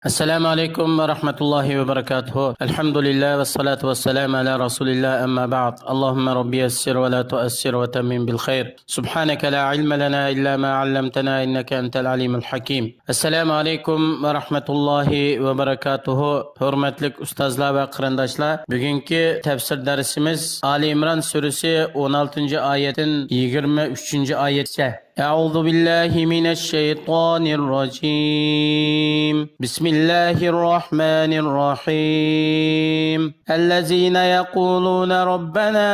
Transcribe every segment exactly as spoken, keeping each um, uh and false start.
السلام عليكم ورحمة الله وبركاته. الحمد لله والصلاة والسلام على رسول الله، أما بعد. اللهم رب يسر ولا تعسر وتمم بالخير. سبحانك لا علم لنا إلا ما علمتنا إنك أنت العليم الحكيم. السلام عليكم ورحمة الله وبركاته. ھۆرمەتلىك ئۇستازلار ۋە قېرىنداشلار، بۈگۈنكى تەپسىر دەرسىمىز ئالى ئىمران سۈرىسى ئون ئالتىنچى ئايەتتىن يىگىرمە ئۈچىنچى ئايەتكىچە. أعوذ بالله من الشيطان الرجيم. بسم الله الرحمن الرحيم. الذين يقولون ربنا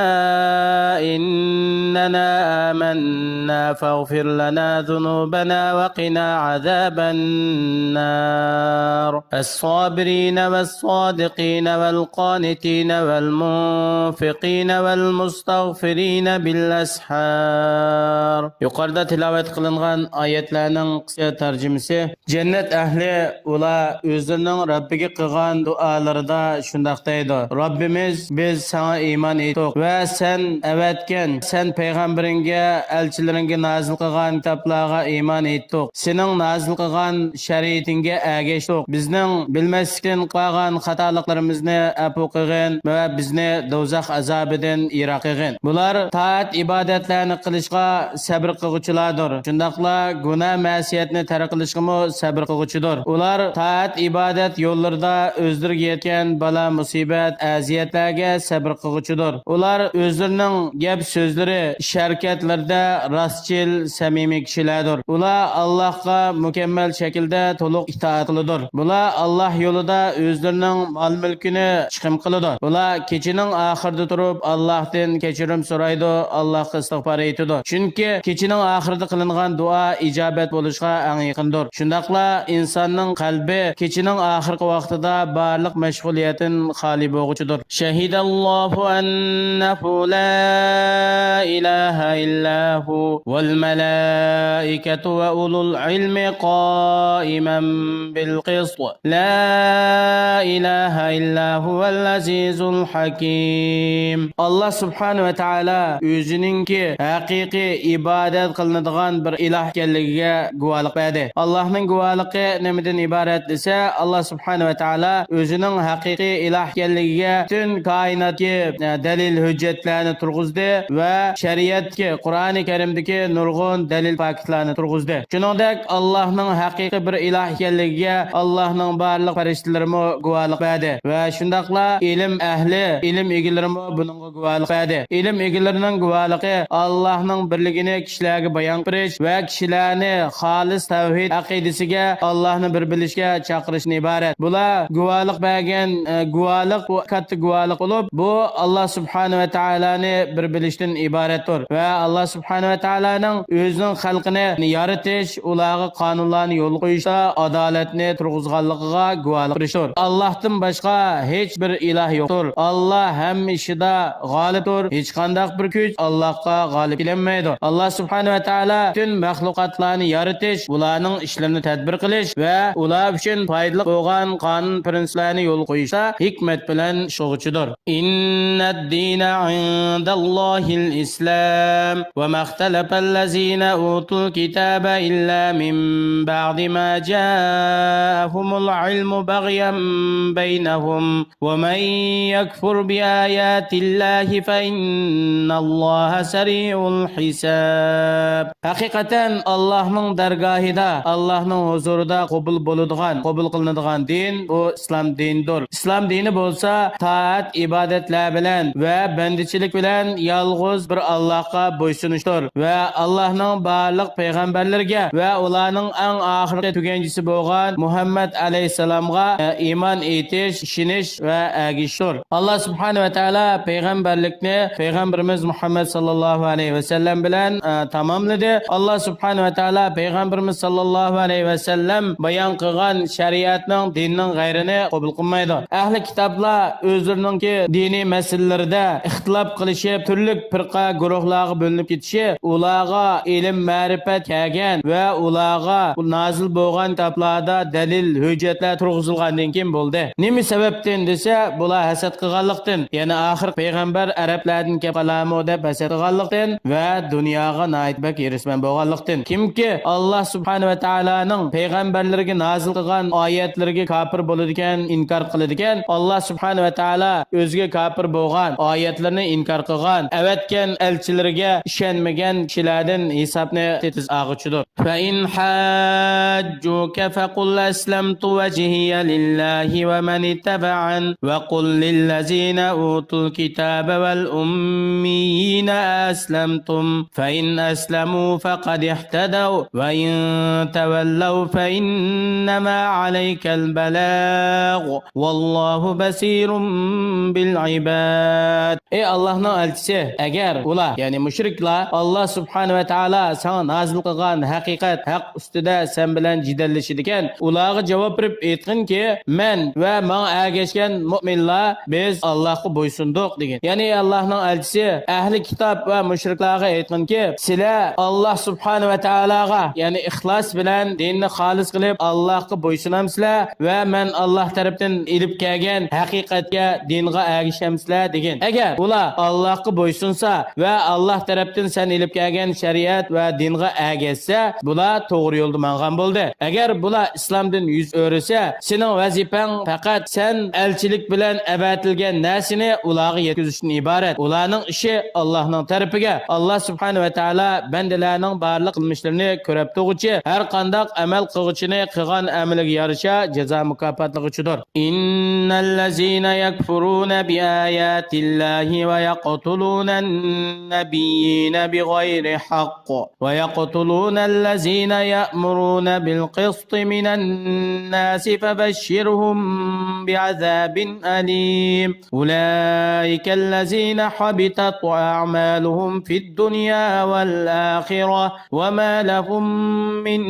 إننا آمنا فاغفر لنا ذنوبنا وقنا عذاب النار. الصابرين والصادقين والقانتين والمنفقين والمستغفرين بالأسحار. يۇقىرىدا تىلاۋەت قىلىنغان ئايەتلەرنىڭ قىسقىچە تەرجىمىسى. جەننەت ئەھلى ئۇلار ئۆزلىرىنىڭ رەببىگە قىلغان دۇئالىرىدا شۇنداق دەيدۇ: رەببىمىز، بىز ساڭا ئىمان ئېيتتۇق ۋە سەن ئەۋەتكەن، سەن پەيغەمبىرىڭگە، ئەلچىلىرىڭگە نازىل قىلغان كىتابلارغا ئىمان ئېيتتۇق. سېنىڭ نازىل قىلغان شەرىئىتىڭگە ئەگەشتۇق. بىزنىڭ بىلمەسلىكتىن قىلغان خاتالىقلىرىمىزنى ئەپۇ قىلغىن ۋە بىزنى دوزاخ ئازابىدىن يىراق قىلغىن. بۇلار تائەت ئىبادەتلەرنى قىلىشقا سەبرى قىلغۇچىلاردۇر. شۇنداقلا گۇناھ مەسىيەتنى تەرك قىلىشقىمۇ سەبرى قىلغۇچىدۇر. ئۇلار تائەت ئىبادەت يوللىرىدا ئۆزلىرىگە يەتكەن بالا مۇسىبەت، ئەزىيەتلەرگە سەبرى قىلغۇچىدۇر. ئۇلار ئۆزلىرىنىڭ گەپ سۆزلىرى، ئىش ھەرىكەتلىرىدە راستچىل، سەمىمىي كىشىلەردۇر. ئۇلار ئاللاھقا مۇكەممەل شەكىلدە تولۇق ئىتائەت قىلىدۇر. بۇلار ئاللاھ يولىدا ئۆزلىرىنىڭ مال-مۈلكىنى چىقىم قىلىدۇ. بۇلار كېچىنىڭ ئاخىرىدا تۇرۇپ ئاللاھتىن كەچۈرۈم سورايدۇ، ئاللاھقا ئىستىغپار ئېيتىدۇ. چۈنكى كېچىنىڭ ئاخىرىدا قىلىنغان دۇئا ئىجابەت بولۇشقا ئەڭ يېقىندۇر. شۇنداقلا ئىنساننىڭ قەلبى كېچىنىڭ ئاخىرقى ۋاقتىدا بارلىق مەشغۇلىيەتتىن خالىي بولغۇچىدۇر. شەھىدەللاھۇ ئەننەھۇ لا ئىلاھە ئىللا ھۇ ۋەل مەلائىكەتۇ ۋە ئۇلۇل ئىلمى قائىمەن بىل قىسط. لا ئىلاھە ئىللا ھۇۋەل ئەزىزۇل ھەكىم. ئاللاھ سۇبھانەھۇ ۋە تائالا ئۆزىنىڭكى ھەقىقىي ئىبادەت قىلىنىدىغان بىر ئىلاھ ئىكەنلىكىگە گۇۋاھلىق بەردى. ئاللاھنىڭ گۇۋاھلىقى نېمىدىن ئىبارەت دېسە، ئاللاھ سۇبھانەھۇ ۋە تائالا ئۆزىنىڭ ھەقىقىي ئىلاھ ئىكەنلىكىگە پۈتۈن كائىناتتىكى، ئە، دەلىل ھۆججەتلەرنى تۇرغۇزدى ۋە شەرىئەتتىكى، قۇرئانى كەرىمدىكى نۇرغۇن دەلىل پاكىتلارنى تۇرغۇزدى. شۇنىڭدەك ئاللاھنىڭ ھەقىقىي بىر ئىلاھ ئىكەنلىكىگە ئاللاھنىڭ بارلىق پەرىشتىلىرىمۇ گۇۋاھلىق بەردى ۋە شۇنداقلا ئىلىم ئەھلى، ئىلىم ئىگىلىرىمۇ بۇنىڭغا گۇۋاھلىق بەردى. ئىلىم ئىگىلىرىنىڭ گۇۋاھلىقى ئاللاھنىڭ بىرلىكىنى كىشىلەرگە بايان قىلىش ۋە كىشىلەرنى خالىس تەۋھىد ئەقىدىسىگە، ئاللاھنى بىر بىلىشكە چاقىرىشتىن ئىبارەت. بۇلار گۇۋاھلىق بەرگەن، ئە، گۇۋاھلىق، بۇ كاتتا گۇۋاھلىق بولۇپ، بۇ ئاللاھ سۇبھانەھۇ ۋە تائالانى بىر بىلىشتىن ئىبارەتتۇر ۋە ئاللاھ سۇبھانەھۇ ۋە تائالانىڭ ئۆزىنىڭ خەلقىنى يارىتىش، ئۇلارغا قانۇنلارنى يولغا قويۇشتا ئادالەتنى تۇرغۇزغانلىقىغا گۇۋاھلىق بېرىشتۇر. ئاللاھتىن باشقا ھېچ بىر ئىلاھ يوقتۇر. ئاللاھ ھەممە ئىشىدا غالىبتۇر. ھېچقانداق بىر كۈچ ئاللاھقا غالىب كېلەلمەيدۇ. ئاللاھ سۇبھانەھۇ ۋە تائالا پۈتۈن مەخلۇقاتلارنى يارىتىش، ئۇلارنىڭ ئىشلىرىنى تەدبىر قىلىش ۋە ئۇلار ئۈچۈن پايدىلىق بولغان قانۇن پىرىنسىپلارنى يولغا قويۇشتا ھېكمەت بىلەن ئىش قىلغۇچىدۇر. إن الدين عند الله الإسلام وما اختلف الذين أوتوا الكتاب إلا من بعد ما جاءهم العلم بغيا بينهم ومن يكفر بآيات الله فإن الله سريع الحساب. ھەقىقەتەن ئاللاھنىڭ دەرگاھىدا، ئاللاھنىڭ ھۇزۇرىدا قوبۇل بولىدىغان، قوبۇل قىلىنىدىغان دىن بۇ ئىسلام دىنىدۇر. ئىسلام دىنى بولسا تائەت، ئىبادەتلەر بىلەن ۋە بەندىچىلىك بىلەن يالغۇز بىر ئاللاھقا بويسۇنۇشتۇر ۋە ئاللاھنىڭ بارلىق پەيغەمبەرلىرىگە ۋە ئۇلارنىڭ ئەڭ ئاخىرقى تۈگەنچىسى بولغان مۇھەممەد ئەلەيھىسسالامغا، ئە، ئىمان ئېيتىش، ئىشىنىش ۋە ئەگىشىشتۇر. ئاللاھ سۇبھانەھۇ ۋە تائالا پەيغەمبەرلىكنى پەيغەمبىرىمىز مۇھەممەد ساللاللاھۇ ئەلەيھى ۋەسەللەم بىلەن، ئە، تاماملىدى. ئاللاھ سۇبھانەھۇ ۋە تائالا پەيغەمبىرىمىز ساللاللاھۇ ئەلەيھى ۋەسەللەم بايان قىلغان شەرىئەتنىڭ، دىننىڭ غەيرىنى قوبۇل قىلمايدۇ. ئەھلى كىتابلار ئۆزلىرىنىڭكى دىنىي مەسىلىلىرىدە ئىختىلاپ قىلىشىپ، تۈرلۈك پىرقە، گۇرۇھلارغا بۆلۈنۈپ كېتىشى ئۇلارغا ئىلىم، مەرىپەت كەلگەن ۋە ئۇلارغا نازىل بولغان كىتابلاردا دەلىل، ھۆججەت ھۆججەتلەر تۇرغۇزۇلغاندىن كېيىن بولدى. نېمە سەۋەبتىن دېسە، بۇلار ھەسەت قىلغانلىقتىن، يەنى ئاخىرقى پەيغەمبەر ئەرەبلەردىن كېلىپ قالارمۇ دەپ ھەسەت قىلغانلىقتىن ۋە دۇنياغا ناھايىتى بەك ھېرىسمەن بولغانلىقتىن. كىمكى ئاللا سۇبھانە ۋە تائالانىڭ پەيغەمبەرلىرىگە نازىل قىلغان ئايەتلىرىگە كاپىر بولىدىكەن، ئىنكار قىلىدىكەن، ئاللا سۇبھانە ۋە تائالا ئۆزىگە كاپىر بولغان، ئايەتلىرىنى ئىنكار قىلغان، ئەۋەتكەن ئەلچىلىرىگە ئىشەنمىگەن كىشىلەردىن ھېسابنى تېتىز ئاغۇچىدۇر. فإن حاجوك فقل أسلمت وجهي لله ومن اتبعن وقل للذين أوتوا الكتاب والأميين أأسلمتم فإن أسلموا فقد اهتدوا وإن تولوا فإنما عليك البلاغ والله بصير بالعباد. ئەي ئاللاھنىڭ ئەلچىسى، ئەگەر ئۇلار، يەنى مۇشرىكلار، ئاللا سۇبھانە ۋە تائالا ساڭا نازىل قىلغان ھەقىقەت، ھەق ئۈستىدە سەن بىلەن جېدەللىشىدىكەن، ئۇلارغا جاۋاب بېرىپ ئېيتقىنكى، مەن ۋە ماڭا ئەگەشكەن مۇئمىنلار بىز ئاللاھقا بويسۇندۇق دېگىن. يەنى ئاللاھنىڭ ئەلچىسى ئەھلى كىتاب ۋە مۇشرىكلارغا ئېيتقىنكى، سىلەر ئاللاھ سۇبھانە ۋە تائالاغا، يەنى ئىخلاس بىلەن دىننى خالىس قىلىپ ئاللاھقا بويسۇنامسىلەر ۋە مەن ئاللاھ تەرىپىدىن ئېلىپ كەلگەن ھەقىقەتكە، دىنغا ئەگىشەمسىلەر دېگىن. ئەگەر ئۇلار ئاللاھقا بويسۇنسا ۋە ئاللاھ تەرەپتىن سەن ئېلىپ كەلگەن شەرىئەت ۋە دىنغا ئەگەشسە، بۇلار توغرا يولدا ماڭغان بولدى. ئەگەر بۇلار ئىسلامدىن يۈز ئۆرۈسە، سېنىڭ ۋەزىپەڭ پەقەت سەن ئەلچىلىك بىلەن ئەۋەتىلگەن نەرسىنى ئۇلارغا يەتكۈزۈشتىن ئىبارەت. ئۇلارنىڭ ئىشى ئاللاھنىڭ تەرىپىگە. ئاللاھ سۇبھانە ۋە تائالا بەندىلەرنىڭ بارلىق قىلمىشلىرىنى كۆرۈپ تۇرغۇچى، ھەر قانداق ئەمەل قىلغۇچىنى قىلغان ئەمىلىگە يارىشا جازا مۇكاپاتلىغۇچىدۇر. إن الذين يكفرون بآيات الله ويقتلون النبيين بغير حق ويقتلون الذين يأمرون بالقسط من الناس فبشرهم بعذاب أليم. أولئك الذين حبطت أعمالهم في الدنيا والآخرة وما لهم من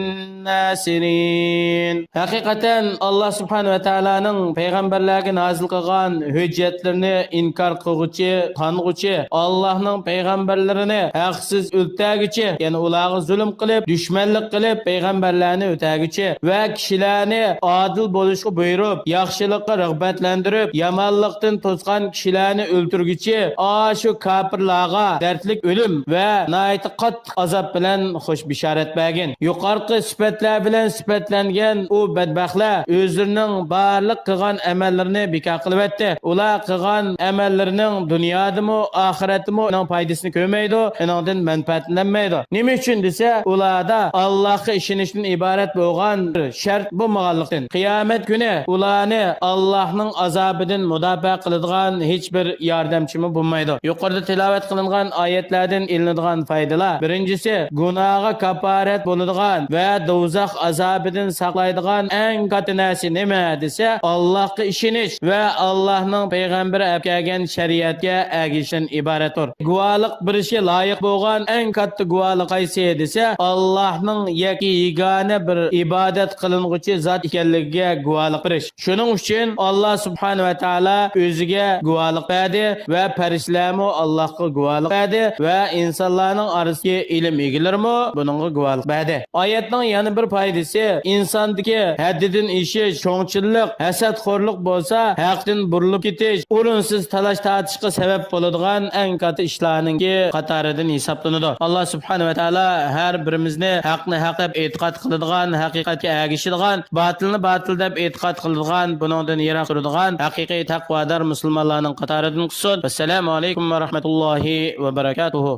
ناصرين. ھەقىقەتەن، ئاللا سۇبھانە ۋە تائالانىڭ پەيغەمبەرلەرگە نازىل قىلغان ھۆججەتلىرىنى ئىنكار قىلغۇچى، تانغۇچى، ئاللانىڭ پەيغەمبەرلىرىنى ھەقسىز ئۆلتەرگۈچى، يەنى ئۇلارغا زۇلۇم قىلىپ، دۈشمەنلىك قىلىپ، پەيغەمبەرلەرنى ئۆتەرگۈچى ۋە كىشىلەرنى ئادىل بولۇشقا بۇيرۇپ، ياخشىلىققا رىغبەتلەندۈرۈپ، يامانلىقتىن توسقان كىشىلەرنى ئۆلتۈرگۈچى ئاشۇ كاپىرلارغا دەردلىك ئۆلۈم ۋە ناھايىتى قاتتىق ئازاب بىلەن خوش بېشارەت بەرگىن. يۇقىرىقى سۈپەتلەر بىلەن سۈپەتلەنگەن ئۇ بەتبەختلەر ئۆزلىرىنىڭ بارلىق قىلغان ئەمەللىرىنى بىكار قىلىۋەتتى. ئۇلار قىلغان ئەمەللىرىنىڭ دۇنيادىمۇ، ئاخىرەتتىمۇ ئۇنىڭ پايدىسىنى كۆرمەيدۇ، ئۇنىڭدىن مەنپەئەتلەنمەيدۇ. نېمە ئۈچۈن دېسە، ئۇلاردا ئاللاھقا ئىشىنىشتىن ئىبارەت بولغان بىر شەرت بولمىغانلىقتىن، قىيامەت كۈنى ئۇلارنى ئاللاھنىڭ ئازابىدىن مۇداپىئە قىلىدىغان ھېچ بىر ياردەمچىمۇ بولمايدۇ. يۇقىرىدا تىلاۋەت قىلىنغان ئايەتلەردىن ئېلىنىدىغان پايدىلار: بىرىنچىسى، گۇناھقا كاپپارەت بولىدىغان ۋە دوزاخ ئازابىدىن ساقلايدىغان ئەڭ كاتتا نەرسە نېمە دېسە، ئاللاھقا ئىشىنىش ۋە ئاللاھنىڭ پەيغەمبىرى ئەپكەلگەن شەرىئەتكە ئەگىشىشتىن ئىبارەتتۇر. گۇۋاھلىق بېرىشكە لايىق بولغان ئەڭ كاتتا گۇۋاھلىق قايسى دېسە، ئاللاھنىڭ يەككە يېگانە بىر ئىبادەت قىلىنغۇچى زات ئىكەنلىكىگە گۇۋاھلىق بېرىش. شۇنىڭ ئۈچۈن ئاللا سۇبھانە ۋە تائالا ئۆزىگە گۇۋاھلىق بەردى ۋە پەرىشتىلەرمۇ ئاللاھقا گۇۋاھلىق بەردى ۋە ئىنسانلارنىڭ ئارىسىدىكى ئىلىم ئىگىلىرىمۇ بۇنىڭغا گۇۋاھلىق بەردى. ئايەتنىڭ يەنە بىر پايدىسى، ئىنساندىكى ھەددىدىن ئېشىش، چوڭچىللىق، ھەسەتخورلۇق بولسا، ھەقتىن بۇرۇلۇپ كېتىش، ئورۇنسىز تالاش-تارتىشقا سەۋەب بولىدىغان ئەڭ كاتتا ئىشلارنىڭكى قاتارىدىن ھېسابلىنىدۇ. ئاللا سۇبھانە ۋە تائالا ھەر بىرىمىزنى ھەقنى ھەق دەپ ئېتىقاد قىلىدىغان، ھەقىقەتكە ئەگىشىدىغان، باتىلنى باتىل دەپ ئېتىقاد قىلىدىغان، بۇنىڭدىن يىراق تۇرىدىغان ھەقىقىي تەقۋادار مۇسۇلمانلارنىڭ قاتارىدىن قىلسۇن. ۋەسسالامۇ ئەلەيكۇم ۋە رەھمەتۇللاھى ۋە بەرەكاتۇھۇ.